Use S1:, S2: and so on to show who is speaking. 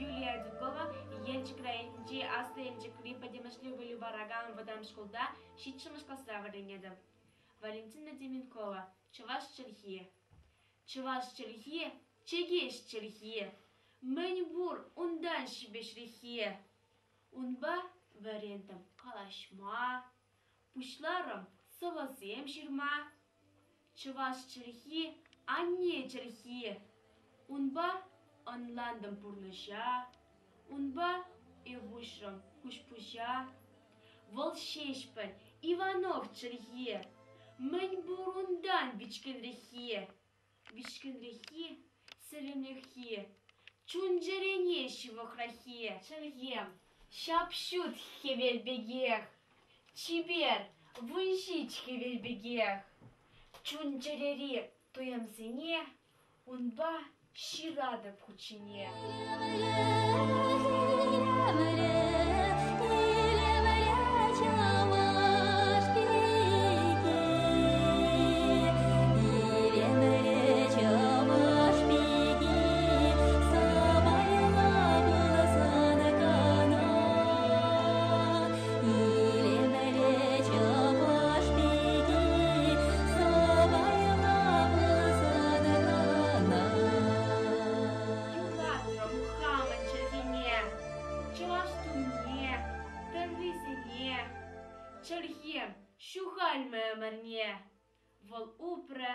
S1: Юлия Адюкова Елчӗк районӗнчи Аслӑ Елчӗкри пӗтӗмӗшле пӗлӳ паракан вӑтам шкулта ҫиччӗмӗш класра вӗренетӗп. Валентина Деменкова, чӑваш чӗлхи. Чӑваш чӗлхи – чӗкеҫ чӗлхи. Мӗн пур унтан ҫепӗҫреххи. Унпа вӗрентӗм калаҫма, пуҫларӑм сӑвӑсем ҫырма. Чӑваш чӗлхи – анне чӗлхи. Унпа ӑнлантӑм пурнӑҫа, унпа эп уҫрӑм куҫ-пуҫа. Вӑл Ҫеҫпӗл, Иванов чӗлхи. Мӗн пур унтан вичкӗнреххи. Вичкӗнреххи, сӗрӗмлӗххи, чун-чӗрене ҫывӑхраххи. Чӗлхем, ҫап-ҫут хӗвел пекех, чипер, 17 хӗвел пекех. Чун-чӗрери туйӑмсене унпа ҫыратӑп хут ҫине. Юратрӑм хамӑн чӗлхене, чӑваш тумне, тӗррисене. Чӗлхем ҫухалмӗ ӗмӗрне, вӑл упрӗ.